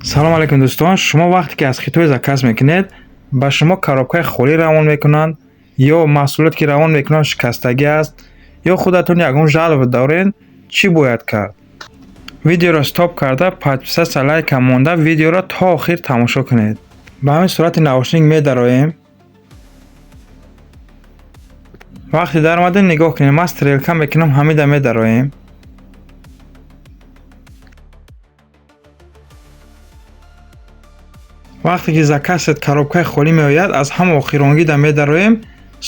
Салом алейкум, дӯстон. Шумо вақте ки аз Хитой заказ мекунед, ба шумо коробкаи холӣ равон мекунанд ё маҳсулот ки равон мекунанд, шикастагӣ аст, ё худатон ягон жалоба доред, чӣ бояд кард? Видеоро стоп карда, подписаться, лайка монда, видеоро то охир тамошо кунед. Ба ҳамин сурати наушник медароем. Вақте даромадем, нигоҳ кунед, ман стрелка мекунам, ҳамида медароем. Вақте ки заказет коробкаи холӣ меояд, аз ҳама охиронгида медароем,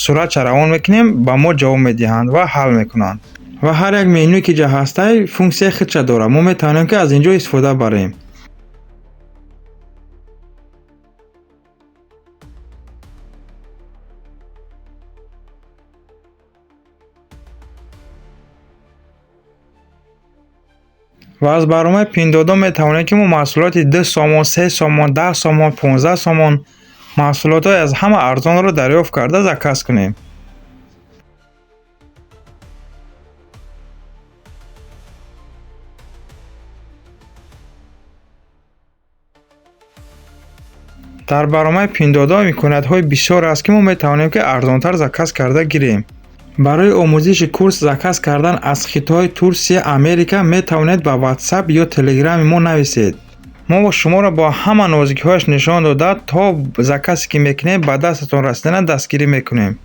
суратша равон мекунем, ба мо ҷавоб медиҳанд ва ҳал мекунанд. Ва ҳар як менюе ки ҷа ҳастай, функсияи худша дорад. Мо метавонем, ки аз ин ҷо истифода барем. Ва аз барномаи Пиндодо метавонем, ки мо маҳсулоти 2 сомон, 3 сомон, 10 сомон, 15 сомон, маҳсулотҳои аз ҳама арзонро дарёфт карда, заказ кунем. Дар барномаи Пиндодо имкониятҳои бисёр аст, ки мо метавонем, ки арзонтар заказ карда гирем. Барои омӯзиши курс заказ кардан аз Хитой, Турсия, Америка метавонед ба WhatsApp ё Телеграми мо нависед. Мо шуморо бо ҳама нозикиҳояш нишон дода, то заказе ки мекунед, ба дастатон расидана дастгирӣ мекунем.